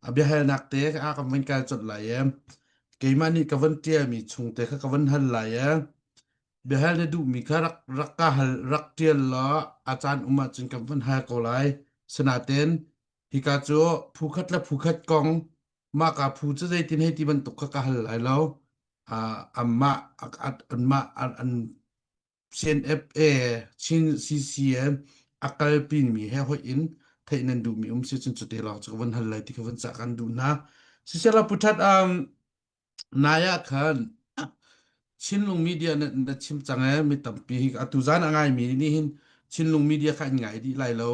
A biahalnak te a kan van kal colh lai e. Keimah nih ka van ṭialmi chung te kha ka van hal lai e. Biahal na duhmi kha rak rak ka hal rak ṭial law a caan um ahcun kan van hal ko lai. Sinain hika cu phu khat le phu khat kong mahka phu cu zeitin hei ti bantuk kha ka hal lai lo. Uh, anmah anmah an, an CNFA Chin CCM a kalpimi he hoih in theih nan duhmi um si cun cute lawng cu ka van hal lai ti ka van cah kan duh hna. Sisela Puthat um, nai ah khan Chinlung media na, na chim cang e mi tampi hi atu zan a ngaimi nih hin Chinlung media kha an ngai dih lai lo.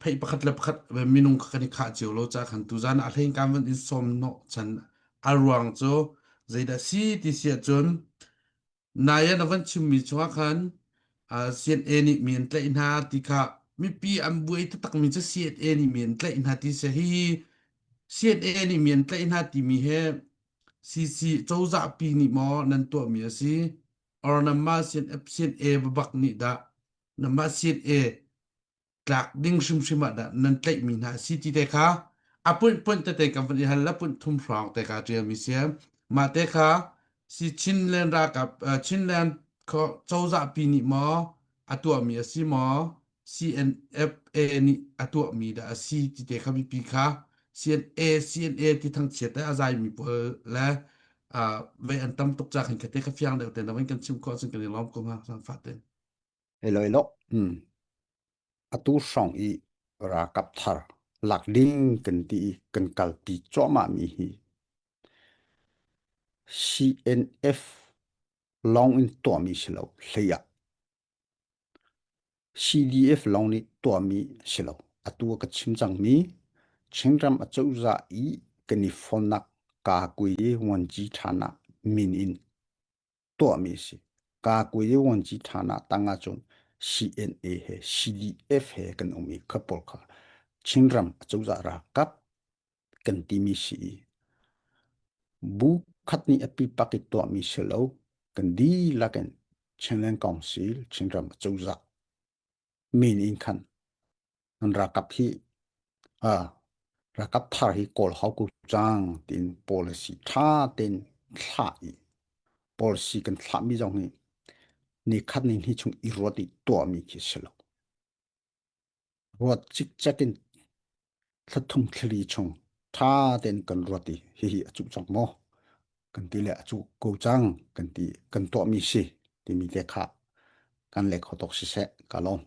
Pheih pakhat le pakhat minung kha kan i khah cio lo ca khan tu zan ah hleng kan van in sawm hnawh chan a ruang cu zeidah si ti si ahcun Nai ah na van chimmi chungah khan uh, CNA nih mi an tlaih hna ti kha mipi an buai taktakmi cu CNA nih mi an tlaih hna ti si hi CNA nih mi an tlaih hna timi he CC cozah pi nih maw nan tuahmi a si or nanmah CNA bak nih dah nanmah CNA tlak ding hrimhrim ah dah nan tlaihmi hna a si ti te kha a punh punh tete kan van i hal la punh thum hrawng te kha ṭialmi si mah te kha si Chinland ralkap Chinland cozah pi nih maw a tuahmi a si maw CNFA nih a tuahmi dah a si ti te kha mipi kha CNA CNA ti thangchiat a zaimi pawl le vei an tam tuk ca khin kha te kha fiang deuh te na van kan chim khawh cun kan i lawm ko hnga sangfah te Hello, hello. Hmm. Atu hrawng i ralkap thar lak ding kan ti i kan kalpi cuahmah mi hi CNF lawng in tuahmi si lo hlei ah CDF lawng nih tuahmi si lo. Atu a ka chim cangmi Chinram acozah i kan i fonnak kakui vuanci ṭhan ah min in tuahmi a si. Kakui vuanci ṭhan ah tang ahcun CNA he CDF he kan um i kha pawl kha Chinram acozah ralkap kan timi si i bu khat nih a pipak i tuahmi si lo kan dihlak in Chinland Council Chinram acozah min in khan an ralkap hi ah ralkap thar hi kawl hau ko cang tiin policy tha tein thlah i policy kan thlahmi zong hi ni khat ni hnih chung i ruat i tuahmi khi si lo. Ruat cikcek in thlathum thlali chung tha tein kan ruat i hihi a cuh cang maw kan ti le a cuh ko cang kan ti kan tuahmi si timi te kha kan le kho tok siseh ka lawm.